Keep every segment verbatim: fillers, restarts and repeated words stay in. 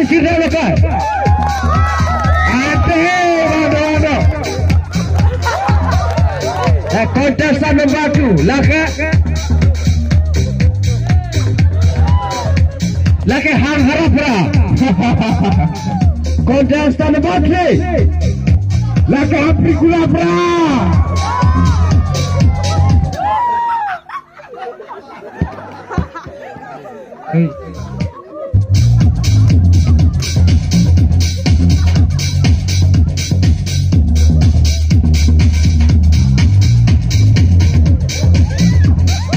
Sirda lokai. Ante, wado, wado. Eh, contestant number two, lake. Lake Hang Harapra. Contestant number three. Lake Hampri Kulapra. Hey.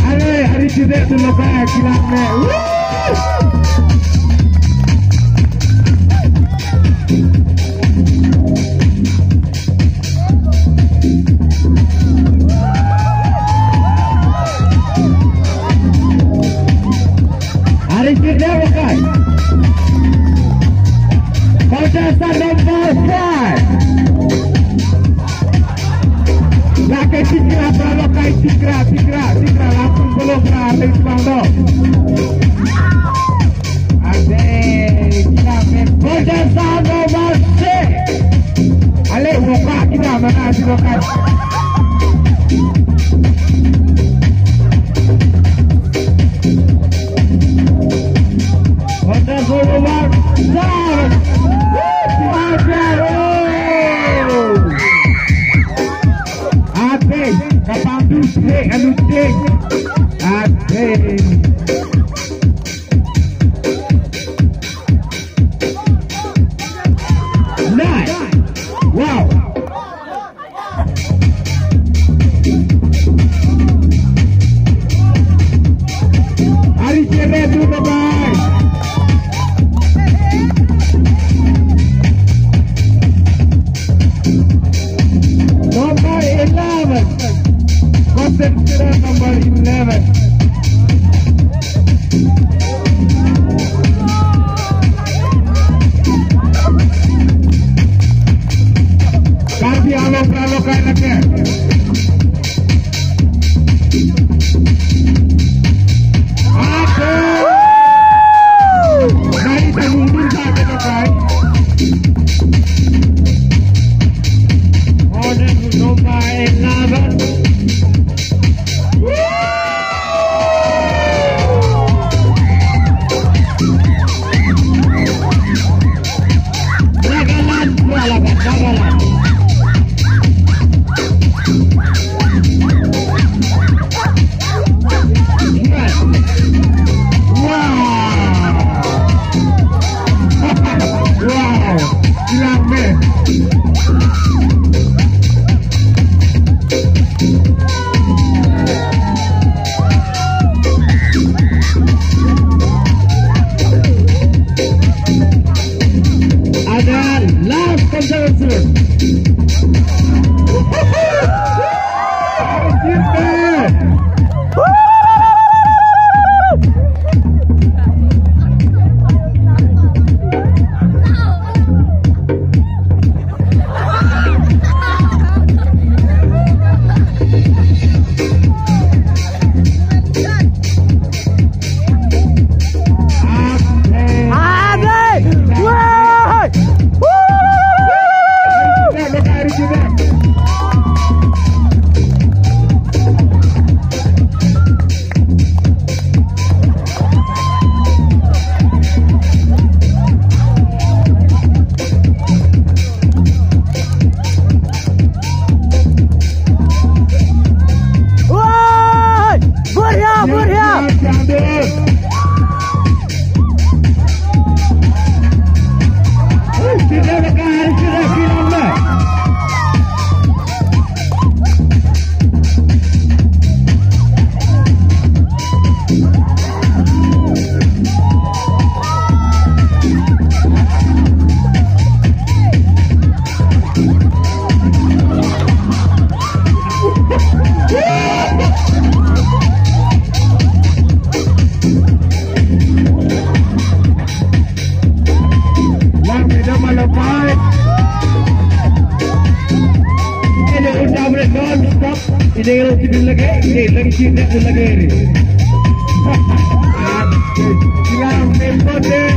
Are, ari chide tu lokai kilang me. Woo! Ari chide lokai. Contestant number five. Lake Tikra, pra lokai Tikra, Tikra, Tikra, langsung belum pra, ring bang do. Ade, kita main bola sama masih. Ale, buka kita mana sih, bukan? Bola sama masih. Ade, kapan tu sih, anu sih. Ade. Nice. Wow. Ari chede tu, bye-bye. Number eleven. Contestant number eleven. Karbi Anglong pra lokai lake. Ape! Nai tanggung dun sa ke lokai. Order number eleven. Nagaland, Nagaland, Nagaland. Wow. Wow. Hilang me. Ada last contestant. Woi! बढ़िया, बढ़िया! Lang medam alopai. Ini udah boleh non stop. Ini kalau tidur lagi, ini lagi cinta lagi ini. Lang memang deh.